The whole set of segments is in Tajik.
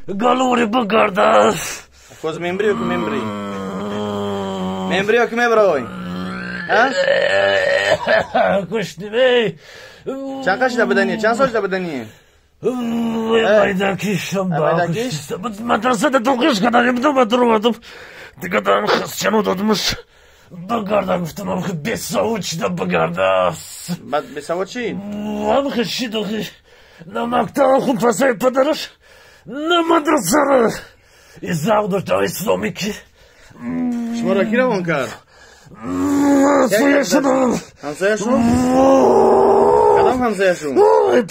Галури бигарда. Коз мембри ё ки мембри? Мембри ё ки меброй? Куштимей. Чанд қашида бидани? Чанд сол шида бидани? Майдакишам. Мадрасада тоқиш кардам, дуромадам. Дигадан хисчану додмуш. Бигарда гуфтам, бесавод шида бигарда. Баъд бесавод чӣ? Ам хишиду на мактаба хун пасаи падараш, на мадрасара. Иззақ дошта исломӣ ки. Шуморо ки равон кард? Ҳамсояшон. Ҳамсояшон? Кадом ҳамсояшон?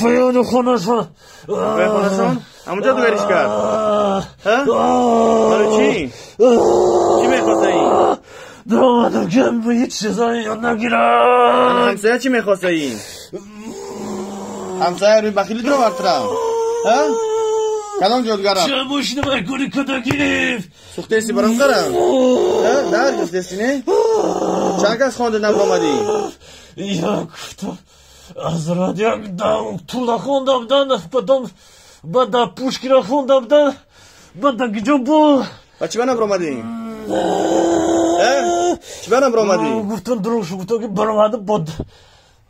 Поёни хонашон. Поёни хонашон? Ҳамонҷо дугариш кард? Барои чӣ? Чӣ мехоста ин? Даромадам ки ҳеҷ чизое ёд нагирам. Ҳамсоя чӣ мехоста ин? Ҳамсоя рӯи бахилӣ даровард тура? Кадом ҷодгар рафт? Ча мошина майкуни када гирифт? Сӯхтаеси баром кара? Дар гуфтеси не? Чанд кас хонда набаромадӣ? Як аз як Тула хонда будан, потом баъд да Пушкина хонда будан, баъд да гиҷо бо. Ба чӣ ба набаромадӣ? Чӣ ба набаромадӣ? Гуфтам дурӯғ шуд, гуфтам ки баромадам бод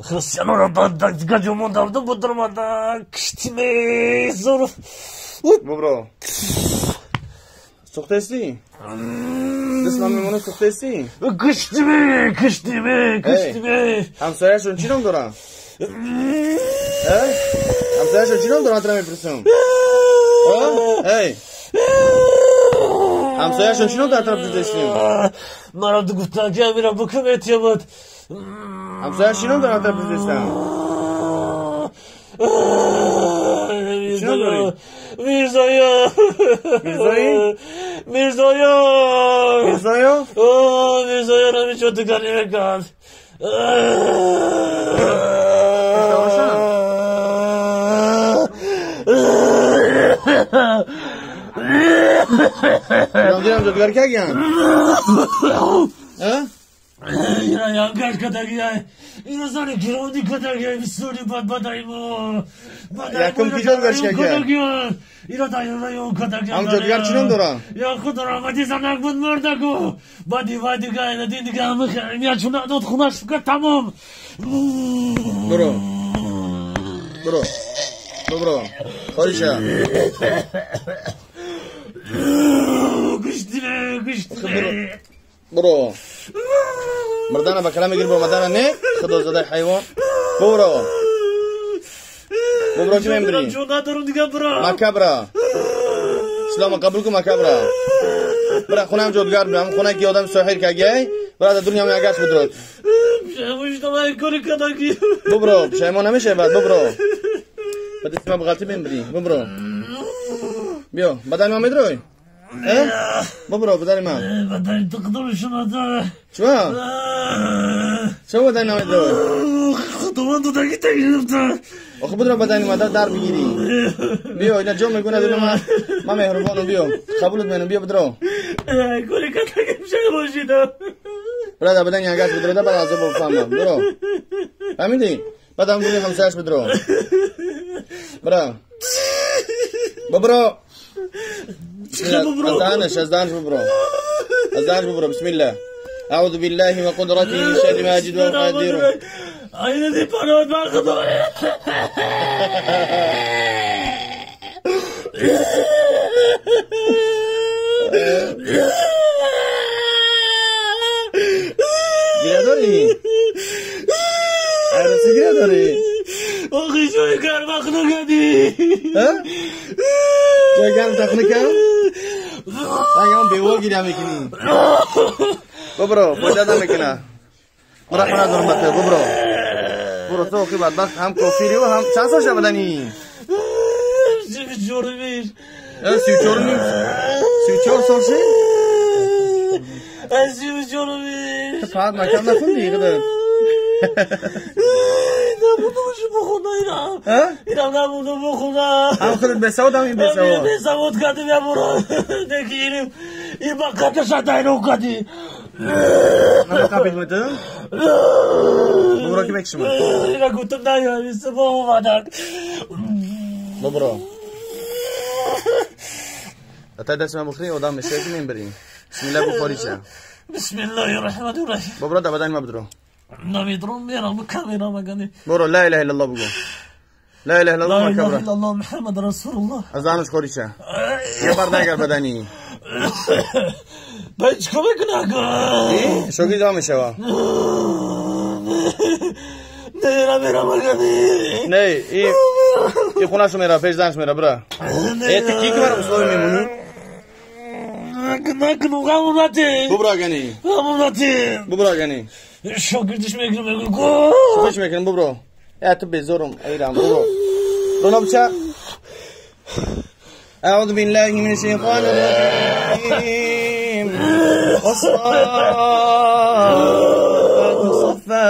христианора баъд дига ҷо монда будам, бод даромада киштиме зор. Бобро. Сӯхтаестӣ? Даст ман мемонад сӯхтаестӣ? Киштиме, киштиме, киштиме. Ҳамсояшон чӣ ном дорад? Ҳамсояшон чӣ ном дорад? Тра мепурсам. Эй. Ҳамсояшон чӣ ном дорад? Тра пурсидастем. Маро гуфтанд ки амира букм этиёбад. Ҳамсояш чӣ ном дорад? Тра пурсидастам. Чӣ ном дорӣ? Мирзоё. Мирзоӣ? Мирзоё. Мирзоё? Мирзоё ҳамин дигар намекард. Гирам ҷодгар кагиян? Ира янгаш кадагия. Ира зани гиронди кадагия. Бисёри бад бадаимо. Якум ки ҷодгарш кагия? Ира дайрайон кадагия. Ҳам ҷодгар чӣ ном дорад? Я худо раҳмати занак буд мурдаку. Бади ва дига ина дин дига ячуна дод хунаш ка тамом. Буро. Буро. Бубро. Хориша. Куштиме, куштиме. Буро. Мардана ба калам мегири бо мардана не? Худозадаи ҳайвон. Бубро. Бубро чӣ мембирӣ? Ҷон надорам дига бра. Мака бра. Ислома қабул кун мака бра. Бра хонаам ҷодгар бира. Ҳам хонае ки одами соҳир кагиай, бра дар дунё ягаш будрод. Бубро, пушаймон намешавад, бубро. Ба дасти ман бағалти мембирӣ. Бубро. Биё, бадани ман медрой? Бубро, бадани ман. Бадани тиқдор шумада. Чима? Чаро бадани намедрой? Худованд додаги тагирифта. Охи будро бадани ман дар бигирӣ. Биё, ина ҷо мегӯнад ина ман. Ман меҳрубонам, биё. Қабулат менам, биё будро. Кори катагим шабошидам. Бра дар бадани ягаш будро, да баъд азоб бифаҳмам. Буро. Фаҳмидӣ? Баъд ҳам гули ҳамсояш будро. Бра. Бубро. از دهنش ببرو. از دهنش ببرو. بسم الله. اعوذ بالله وقدرته من شر ما اجد واقدره. عيني پناه بر خدا. گریه داری؟ عروسی گریه داری؟ آخه جای گرم اخنه کردی. جای گرم تخنه کرد؟ هم بیوا گیره میکنی. ببرو، فایده نمیکنه. برو خونه دارم بخیر، ببرو. برو تو آخه بدبخت هم کافری و هم چند سال شدنی؟ 34 میش. 34 میش. 34 سال شد؟ 34 میش. تو فقط مکتب نخوندی خودت؟ نبودمش بخونم ایرم. ایرم نبودم بخونم. هم خودت بسواد هم این بسواد. بسواد کردیم یا برو. نگیریم. این با قدش دایرو کردی. من قبل مدام؟ ببرو که بکشم. اینا گفتم نه یا با اومدن. ببرو. تا دست من بخری آدم میشه که میبریم. بسم الله بخوری چه؟ بسم الله الرحمن الرحیم. بابا دا بدن ما بدرو. نمیدرم میرم کامیرا مگنی. برو لا اله الا الله بگو. لا اله الا الله. لا اله الا الله محمد رسول الله. از دانش خوری چه؟ یه بار نگر بدنی. باید چیکار میکنه؟ شوکی جا میشه وا. نه میرم مگنی. نه ای خونه‌شو میره پیش زنش میره برا. ای تو کی که برام اسلام میمونی؟ نکن غمم نده. ببرا گنی. غمم نده. ببرا گنی. شاگردش میگیرم میگم. شوخیش میکنم ببرو. ای تو بزورم ایران ببرو. برو بچه. اعوذ بالله من الشیطان الرجیم. والصافات صفا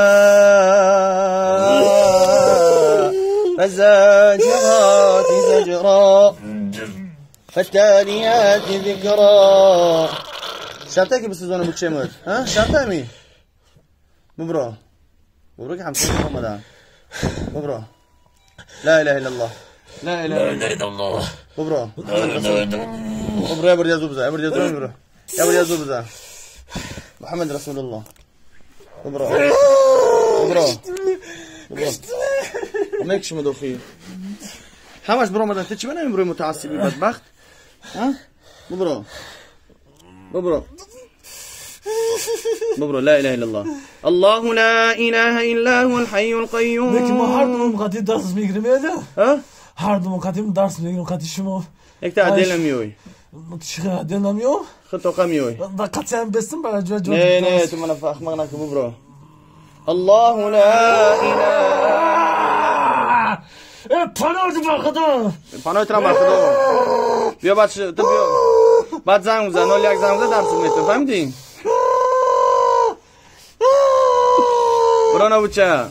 فالزاجرات زجرا فالتاليات ذكرا. شرطه که بسوزانه بود چه مد؟ ها؟ شرطه می؟ ببرو ببرو که همسایه آمدن. ببرو لا اله الا الله. لا اله الا الله. ببرو ببرو يا برجع زوبزة يا برجع زوبزة ببرو يا برجع زوبزة محمد رسول الله. ببرو ببرو ببرو ماكش مدوخي همش برو مدن تچ من برو متعصبي بدبخت. ها ببرو ببرو ببرو لا اله الا الله. الله لا اله الا هو الحي القيوم. لكن ما هر دوم قدیم درس میگیرم یاده. ها هر دوم قدیم درس میگیرم قدیم شما یک تا دل نمیوی. چه دل نمیو؟ خط قمیوی. دقت هم بستم برای جو جو. نه نه تو من احمق نکن ببرو. الله لا اله پناه بر خدا. پناه ترم بر خدا. بیا بچه تو بیا. بعد زنگ بزن. نول یک زنگ بزن درس میتون فهمیدی؟ برو نبوچه.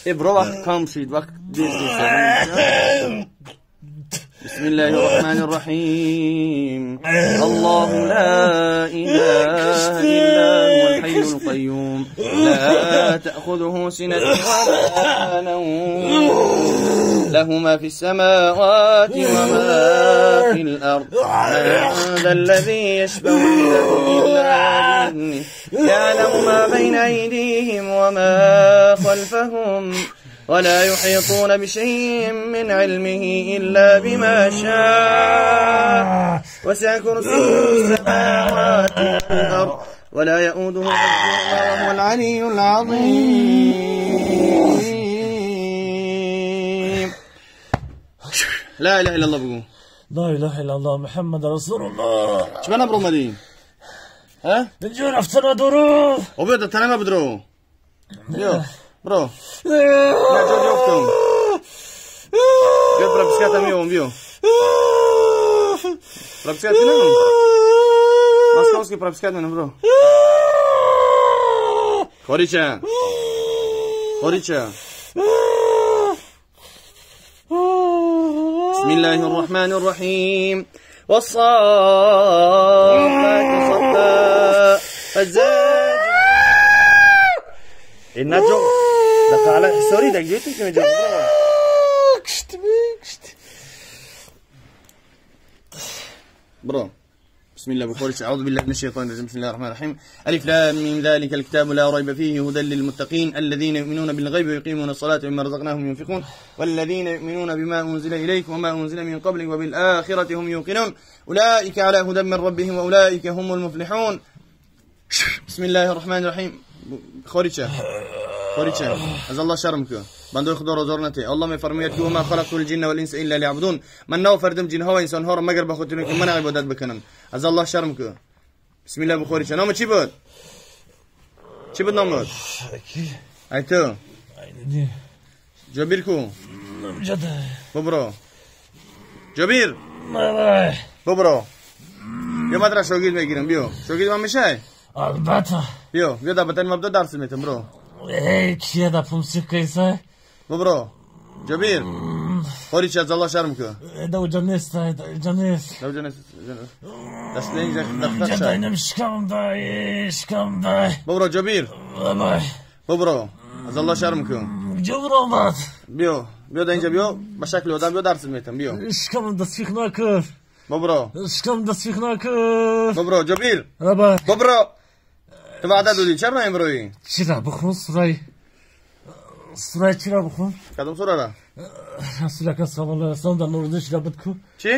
ای برو وقت کم شد وقت دیر شد. بسم الله الرحمن الرحيم. الله لا إله إلا هو الحي القيوم لا تأخذه سنة ولا نوم له ما في السماوات وما في الأرض من ذا الذي يشفع عنده إلا بإذنه يعلم ما بين أيديهم وما خلفهم ولا يحيطون بشيء من علمه إلا بما شاء وسع كرسيه السماوات والأرض ولا يؤوده حفظهما وهو العلي العظيم. لا إله إلا الله بقول. لا إله إلا الله محمد رسول الله. شو برو مدين؟ ها؟ بنجور افتنا درو. وبيض تنام بدرو. يو برو. لا جو جوفتم. بيو برابسكاتا ميوم بيو. برابسكاتا نعم. Московский пропускать мене бро. Хорича. Хорича. بسم الله الرحمن الرحيم. والصافات صفا فالزاجرات. النجم دق على سوري دق جيتك من جنب. برو. بسم الله بخورش. أعوذ بالله من الشيطان الرجيم. بسم الله الرحمن الرحيم. ألف لام ميم ذلك الكتاب لا ريب فيه هدى للمتقين الذين يؤمنون بالغيب ويقيمون الصلاة ومما رزقناهم ينفقون والذين يؤمنون بما أنزل إليك وما أنزل من قبلك وبالآخرة هم يوقنون أولئك على هدى من ربهم وأولئك هم المفلحون. بسم الله الرحمن الرحيم. خوريشه خوريشه از الله شرم که بنده خدا را زار نته. الله میفرماید که ما خلقت الجن والانس الا ليعبدون. من نافردم جن ها و انسان ها را مگر به خاطر اینکه من عبادت بکنن. از الله شرم که. بسم الله بخوریشه. نام چی بود؟ چی بود نامت؟ کی؟ ای تو جابر کو؟ ببرو جابر ببرو. بیا مدرسه شاگرد میگیرم. بیا شاگرد من میشه؟ البته. بیا بیا در بطن مبدا درس میتم برو. ای کیه دا پمسیک کیسه؟ ببرو جابر خوریش از الله شرم که. دا جنس دا جنس دا جنس دست نینج دفتر شای. اینم شکم دای شکم دای. ببرو جابر ببرو از الله شرم که. جابر آمد. بیا بیا دا اینجا بیا به شکل آدم بیا درس میتم بیا. شکم دا سیخ نکر. Бобро. Шикам дастихнак. Бобро, Ҷобир. Раба. Бобро. Ту ваъда додӣ, чаро намеброӣ? Чира бихун сураи. Сураи чира бихун? Кадом сурара? Расули Акрам саллаллоҳу алайҳи васаллам дар нозил шуда буд ку. Чӣ?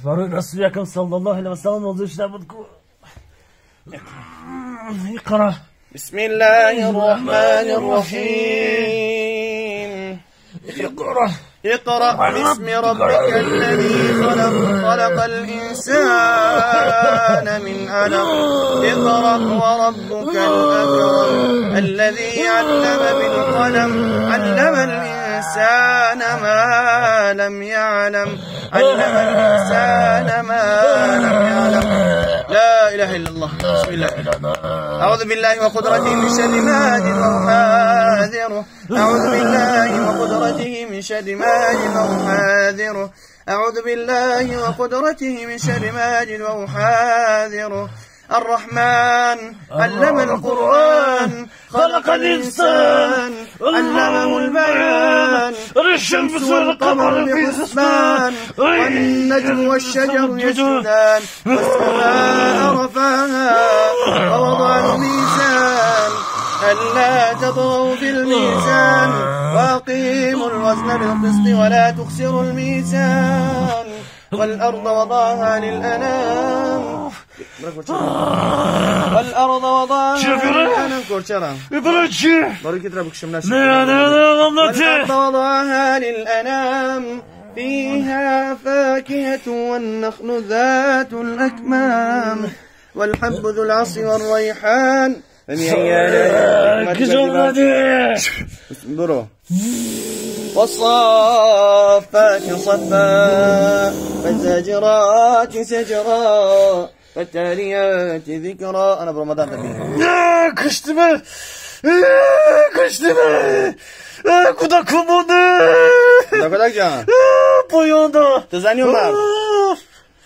Барои Расули Акрам саллаллоҳу алайҳи васаллам нозил шуда буд ку. Иқра. Бисмиллаҳир роҳманир роҳим. Иқра. اقرأ باسم ربك الذي خلق خلق الإنسان من علق اقرأ وربك الأكرم الذي علم بالقلم علم الإنسان ما لم يعلم علم الإنسان ما لم يعلم. لا إله إلا الله. بسم الله. أعوذ بالله وقدرته من شر ما أجد وأحاذره. أعوذ بالله وقدرته من شر ما أجد وأحاذره. أعوذ بالله وقدرته من شر ما أجد وأحاذره. الرحمن علم القرآن خلق الإنسان علمه البيان. الشمس والقمر بحسبان والنجم والشجر يسجدان والسماء رفعها ووضع الميزان ألا تطغوا في الميزان وأقيموا الوزن بالقسط ولا تخسروا الميزان والأرض وضعها للأنام والأرض وضعها للأنام. والأرض وضعها للأنام فيها فاكهة والنخل ذات الأكمام والحب ذو العصف والريحان. والصافات صفا فالزاجرات زجرا فالتاليات ذكرا. أنا برمضان تبين. كشتمه كشتمه كوداك مونده. كوداك جان. پایاندا. تزنی و مرد.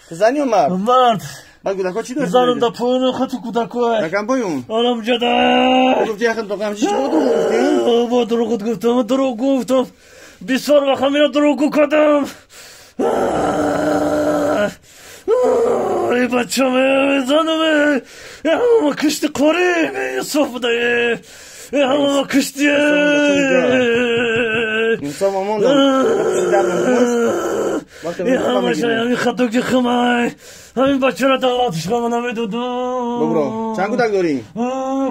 تزنی و مرد. مرد. بعد کودکا چی داشت؟ زنم دا پایون خط کودکا. رقم پایون. آرام جدا. گفتی آخه تو قمچی چی بود گفتی؟ با دروغ گفتم، دروغ گفتم. 20 وقت میرا دروغ کردم. ای بچه‌م زنم ما کشتی قاری صف ده ما کشتی انسان مامان همین خطو که خمای همین بچه را دعوتش خمه نمیدودم. ببرو چند کودک داری؟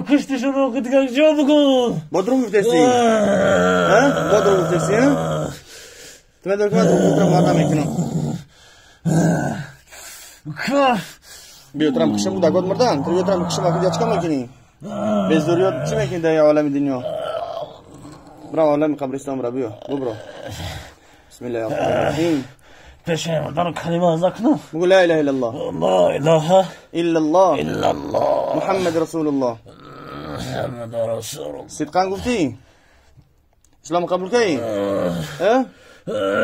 کشتیشون رو دیگه جا بکن. با دروغ گفتسی؟ با دروغ گفتسی؟ تو من دروغ گفتم مردم میکنم. بیا ترام کشم کودکات مردن. تو بیا ترام کشم اخی چیکار میکنی؟ به زوریات چی میکنی در عالم دنیا؟ برو عالم قبرستان برو بیا ببرو. بسم الله الرحمن الرحیم. پیشم دارم کلمه از کنم. بگو لا اله الا الله. لا اله الا الله. الا الله. محمد رسول الله. محمد رسول الله. صدقا گفتی؟ اسلام قبول کردی؟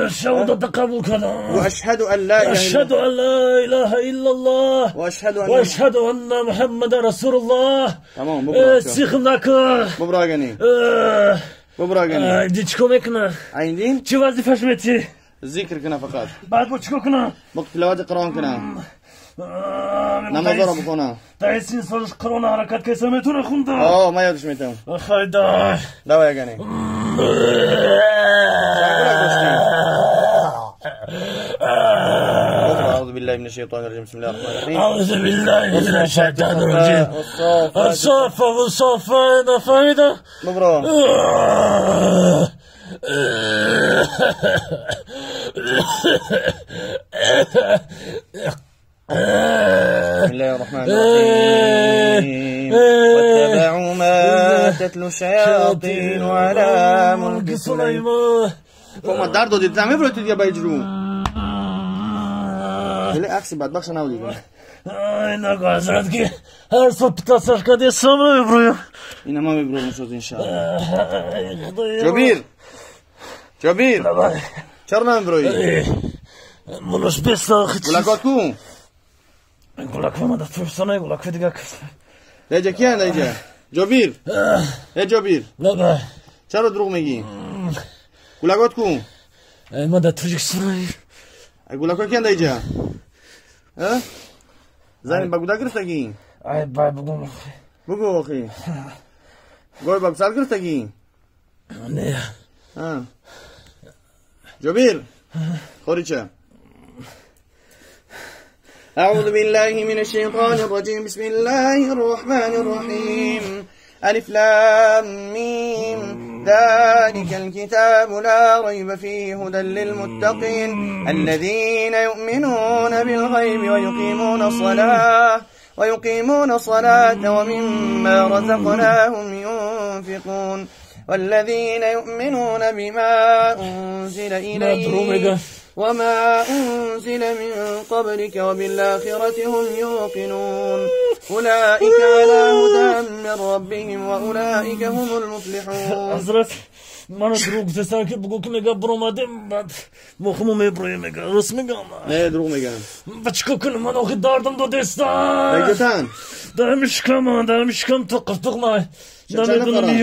شهادت قبول کردم. واشهد ان لا اله اشهد ان لا اله الا الله واشهد ان محمد رسول الله. تمام ببرو. سیخم نکن. ببرو اگنی. ببرو اگنی. دی چیکار میکنه؟ ایندین؟ چی وظیفش میتی؟ ذکر کنه فقط. بعد با چیکار کنه؟ با تلاوت قرآن کنه. نماز رو بخونه. تا این سالش قرآن حرکت که سمتون خونده. آه من یادش میتم. خیلی. دوا اگنی. أعوذ بالله من الشيطان الرجيم. بسم الله الرحمن الرحيم. أعوذ بالله من الشيطان الرجيم. الصافة والصافة فايدة. مبروك. بسم الله الرحمن الرحيم. واتبعوا ما تتلو الشياطين على ملك سليمان. ما درد دادی زمین برای تو دیگه باید رو. خیلی عکسی بدبخت نبودی دیگه. این حضرت که هر صبح تاسش کردی سامو میبرویم. اینا ما میبرویم شد انشاءالله. جابیر جابیر چرا نمیبروی؟ منوش بیست گلکات کو؟ گلک ما در توستانه گلک دیگه کس. دیگه کیه دیگه؟ جابیر ای جابیر نه چرا دروغ میگی؟ گلکات کو؟ ما در تاجیکستان. Гулако кенда иҷа? Зани ба гуда гирифтагӣ? Ай бай бугум. Бугу охи. Гой ба гусал гирифтагӣ? Не. Ҷобир, хорича. أعوذ بالله من الشيطان الرجيم بسم الله الرحمن الرحيم ألف لام ميم ذلك الكتاب لا ريب فيه هدى للمتقين الذين يؤمنون بالغيب ويقيمون الصلاة ومما رزقناهم ينفقون والذين يؤمنون بما أنزل إليك وما أنزل من قبلك وبالآخرة هم يوقنون أولئك على هدى من ربهم وأولئك هم المفلحون. حضرت من دروغ گفتم که بگو که میگه برآمدیم بعد مخمو میبریم میگه راست میگم. نه دروغ میگم. و چیکار کنم من آخه دردم دادستم. بگتن. دارم شکم تق ما. نمیدونم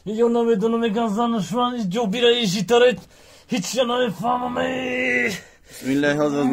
یو نمیدونم میگن زنش من جو بیره ایشی ترید. هیچ نمیفهمم. بسم الله حضرت